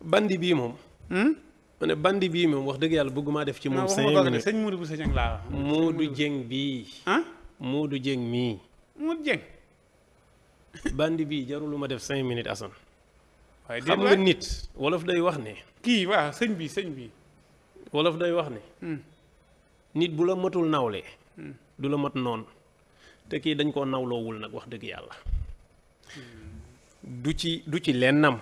bandi bii moom. ma ne bandi bii moom wax dëgg yàlla bëgguma def ci moom. 5 minutes sëñ Modou Bousso Dieng laa wax. Modou Dieng bii. Modou Dieng mii. Modou Dieng. bandi bii jarul ma def 5 minutes Assane. waaye xam nga nit wolof day wax ne. kii waaw sëñ bi. wolof day wax ne. nit bu la matul nawle. du la mat noonu. te kii dañ koo nawloowul nag wax dëgg yàlla. du ci lennam.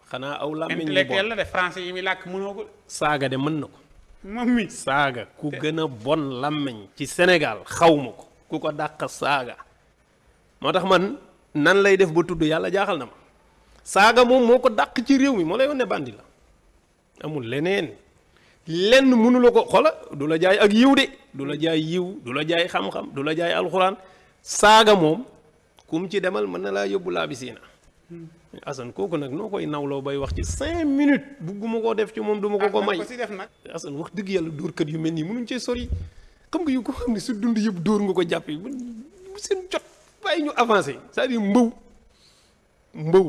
xanaa aw làmmiñ intellectuel la de français yi muy làkk mënoo ko. saaga de mën na ko. moom mi saaga ku gën a bon làmmiñ ci Sénégal xawma ko ku ko dàq saaga. moo tax man nan lay def ba tudd yàlla jaaxal na ma. saaga moom moo ko dàq ci réew mi moo lay wan ne bandi la. amul leneen lenn mënu la ko xola du la jaay ak yiw de du la jaay yiw du la jaay xam-xam du la jaay alxuraan saaga moom kum ci demal mën na laa yóbbu laa bisiina. Assane kooku nag noo koy nawloo bay wax ci 5 minutes bugguma koo def ci moom duma ko may. Assane wax dëgg yàlla dóorkat yu mel nii mënuñ cee sori xam nga yu ko xam ne su dund yëpp dóor nga ko jàppee bu seen jot bàyyi ñu avancé c'est-à-dire mbaw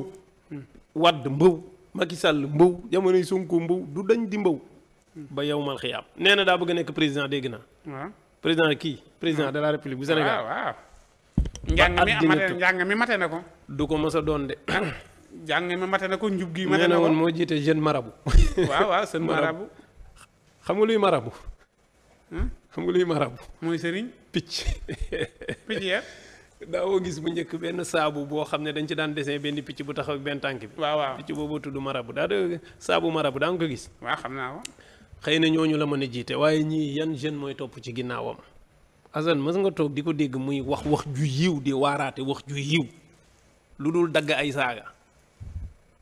Wade mbaw Macky Sall mbaw jamonoy Sonko mbaw du dañ di mbaw ba yow mal xiyaam nee na daa bëgg a nekk président dégg naa. waaw président de la république bu Sénégal. waaw njàng mi mate na ko. du ko mos a doon de. njàng mi mate na ko njub gi. mate na ko woon moo jiite jeune marabu. waaw jeune marabu. xam nga luy marabu. xam nga luy marabu. mooy sëriñ. picc. picc ya. daawoo gis bu njëkk benn saabu boo xam ne dañ ci daan dessin benn picc bu taxaw ak benn tànk bi. waaw picc boobu tudd marabu daa de saabu marabu daa nga ko gis. waaw xam naa ko. xëy na ñooñu la mën a jiite waaye ñii yan jeune mooy topp ci ginnaawam. Assane mës nga toog di ko dégg muy wax ju yiw di waaraate wax ju yiw lu dul dagg ay saaga.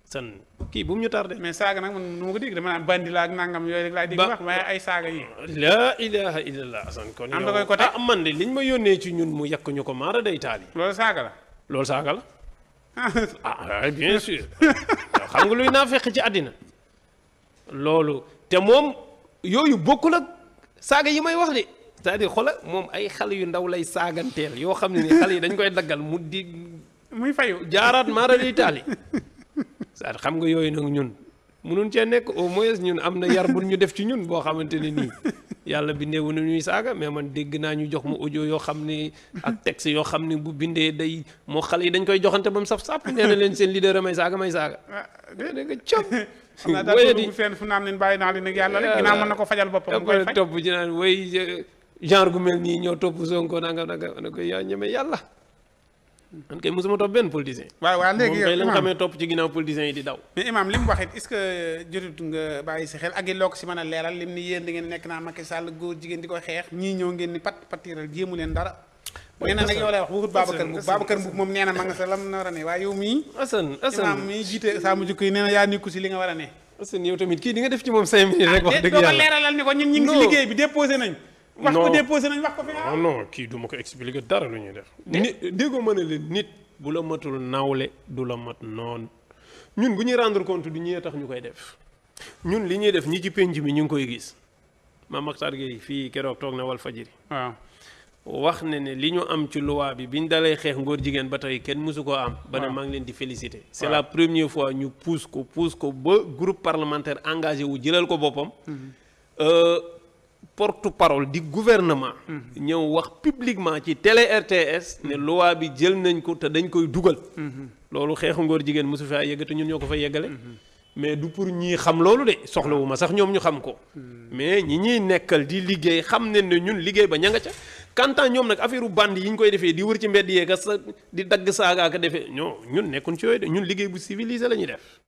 Assane kii bu mu ñu tardé. mais saaga nag man nu ma ko dégg dama naan bandi la ak nangam yooyu rek laay dégg wax waaye ay saaga yi. laa ilaha illallah Assane kon am da koy côté man de liñ ma yónnee ci ñun mu yàq ñu ko maara day taal yi. loolu saaga la. loolu saaga la. bien sûr. xam nga luy naa fekk ci àddina. loolu te moom yooyu bokkul ak saaga yi may wax de. c'est-à-dire xoolal moom ay xale yu ndaw lay saaganteel yoo xam ne ni xale yi dañ koy daggal muy fayu jaaraat maara day taal yi. c'est-à-dire xam nga yooyu nag ñun mënuñ cee nekk au moins ñun am na yar bu ñu def ci ñun boo xamante ne nii yàlla bindeewu na ñuy saaga mais man dégg naa ñu jox ma audio yoo xam ne ak texte yoo xam ne bu bindee day moo xale yi dañ koy joxante ba mu saf sàpp nee na leen seen leader may saaga. dégg nga cop. xam naa daal di fenn fu naan leen bàyyi naa leen ak yàlla rek ginnaaw mën na ko fajal boppam. mu koy faj topp ci naan way genre gu mel nii ñoo topp Sonko nanga na ko yaa ñeme yàlla. man kay mosuma topp benn politicien. waaw léegi yow moom kay la nga xamee topp ci ginnaaw politiciens yi di daw. mais imam li mu wax it est-ce que jotut nga bàyyi si xel ak loo ko si mën a leeral lim ni yéen da ngeen nekk naa Macky Sall góor jigéen di koy xeex ñii ñëw ngeen ni patiral jéemu leen dara. nee na nag yow lay wax waxut Babacar Mboup moom nee na ma nga sa lam na war a ne waaye yow mii. Assane imam mii jiite saa mu jukko yi nee na yaa nikku si li nga war a ne. Assane yow tamit kii di nga def ci moom 5 minutes rek wax dëgg yàlla doo ko leeralal ni ko ñun ñu ngi si liggéey bi déposé nañ wax ko déposé nañ wax ko fi non kii du ma ko expliquer dara lu ñuy def. déggoo mën a leen nit bu la matul nawle du la mat noonu ñun bu ñuy rendre compte du ñee tax ñu koy def ñun li ñuy def ñi ci penc mi ñu ngi koy gis Mame Mactar Gueye fii keroog toog na Walfadjri waaw wax ne li ñu am ci loi bi biñ dalay xeex ngóor jigéen ba tey kenn mësu koo am. ba ne maa ngi leen di féliciter. c'est la première fois ñu pousse ko ba groupe parlementaire engagé wu jëlal ko boppam. porte-parole di gouvernement. ñëw wax publiquement ci télé RTS. ne loi bi jël nañ ko te dañ koy dugal. loolu xeexu ngóor jigéen mosu faa yeggate ñun ñoo ko fa yeggale. mais du pour ñii xam loolu de soxlawuma sax ñoom ñu xam ko. mais ñi ñuy nekkal di liggéey xam ne ñun liggéey ba ña nga ca. kantaan ñoom nag affaire bandi yi ñu koy defee di wër ci mbedd yee ka sa di dagg saaga ka defee ñun nekkuñ ci yooyu de ñun liggéey bu civilisé la ñuy def.